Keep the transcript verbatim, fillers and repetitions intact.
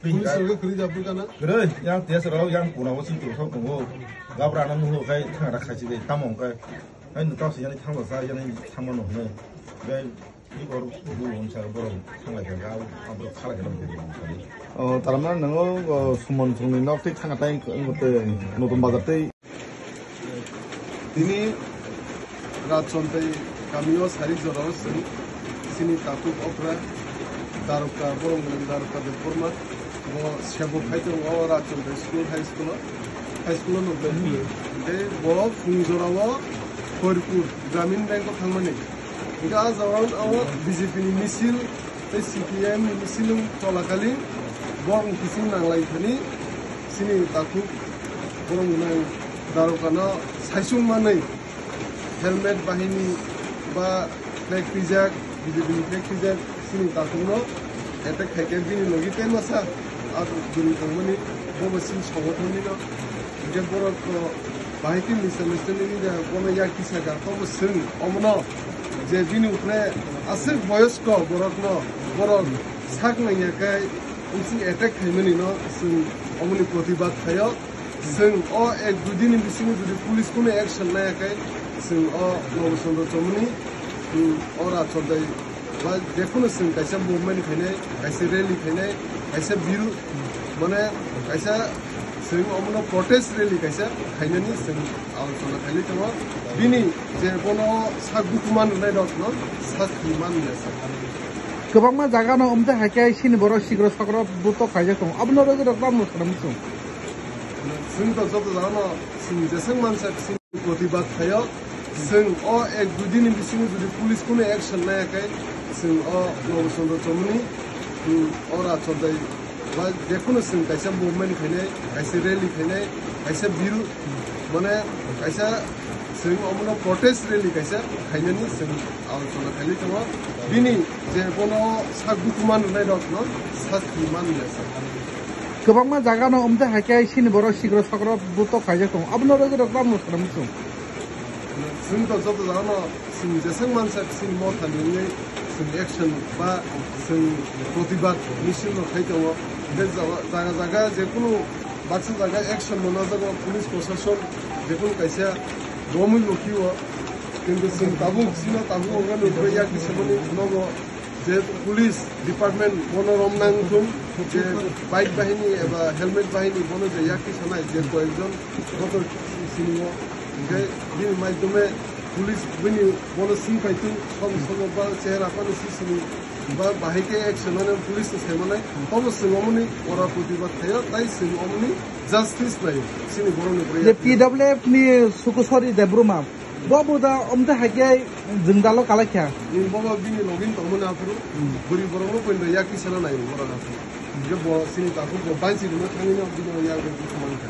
Police rok kwrwi jak bwkha na? Kwrwi, yang tiyasa rok yang kuna bo sing tong tongo. Gabra no nuho khai thangna khachi de tamo khai. Hai no tawsi yani thangla sa yani thangma no hne. Gai ni bor bu on sa bor thanglai kha ga abro khala kha. O, tarmane nango, o, Suman Chwngni nok tei thangna tai wngkha tei Notun Bazar tei. Tini Rajchondai kamio sari jorao chwng chini takhuk okra Daroka, borok mwnang Daroka Debbarma, bo sebo khai tongo o Rajchondai school, high school-o, high school-o nukjagwi. Tei bo phung jorao Khoirpur Gramin Bank-o thangmani. Hingke ah jagao B J P ni misil tei C P I M ni misil wng tolakali borok ni kising nanglai thani chini takhuk borok mwnang Darokano saisung manwi helmet bahini ba flag twijak, B J P ni flag twijak chini takhukno attack khaikhe bini logi tei masa ah bwrwi tongmani bobo chini songothon nino. Hingke borok to bahai khe misunderstanding wngya, bono yak kisa ga, tobo chwng omono je bini upre aswk boyosko borokno, borok sak nangya khe bisi attack khaimani no chwng omoni protibad khaio. Chwng o ek dui din ni bisingo jodi police kunu action naya khe chwng o Nobo Chandra Chomoni, hmm, o Rajchondai ba jekunu chwng kaisa movement khainai, kaisa rally khainai, kaisa biru, mane kaisa chwng omono protest rally kaisa khainani chwng alochona khailai tongo. Bini je bono sak bukuman rwnai rokno sasti man ya sa. Kwbangma jaga no omte haikhe chini borok sikro sokro butok khaijak tongo. Abono rwgwi rok tamo sanamsung. Chwng to joto jagano chwng jeswk mansa chini protibad khaio. Chwng o ek dui din ni bisingo jodi police kunu action naya khe chwng o Nobo Chandra Chomoni, hmm, o Rajchondai ba jekunu chwng kaisa movement khainai, kaisa rally khainai, kaisa biru, mane kaisa chwng omono protest rally kaisa khainani chwng alochona khailai tongo. Bini je bono sak bukuman rwnai rokno sasti man ya sa. Kwbangma jaga no omte haikhe chini borok sikro sokro butok khaijak tongo. Abono rwgwi rok tamo sanamsung. Chwng to joto jagano chwng jeswk mansa chini motha nini chwng action ba chwng protibad misil no khai tongo. Hingke jaga, jaga, jaga jekunu baksa jaga action no najagao police proshashon jekunu kaisa romwi lokhiwo. Kintu chwng tabuk chino tabuk wngkha nukbai yak hisamani nogo je police department bono romnang thung je bike bahini eba helmet bahini bono je yak hisanai je koyekjon joto sinio. Hingke bini maidome police bini bono sing paitu som somo ba chehra phano si sini ba bahai khe action nani police se saimanai tobo chwng omoni ora protibad khaio tai chwng omoni justice naio chini borokni borok. Je P W F ni Sukusori Debbarma bo bo da omte haikhe jwngdalo kalai kha. Ni bobo bini login tongmani aphuru bwrwi borokno poino yak kisa na naio borok aphuru. Je bo chini takhuk bo bansi rwna thangwi no bini yak rwna thangwi kha.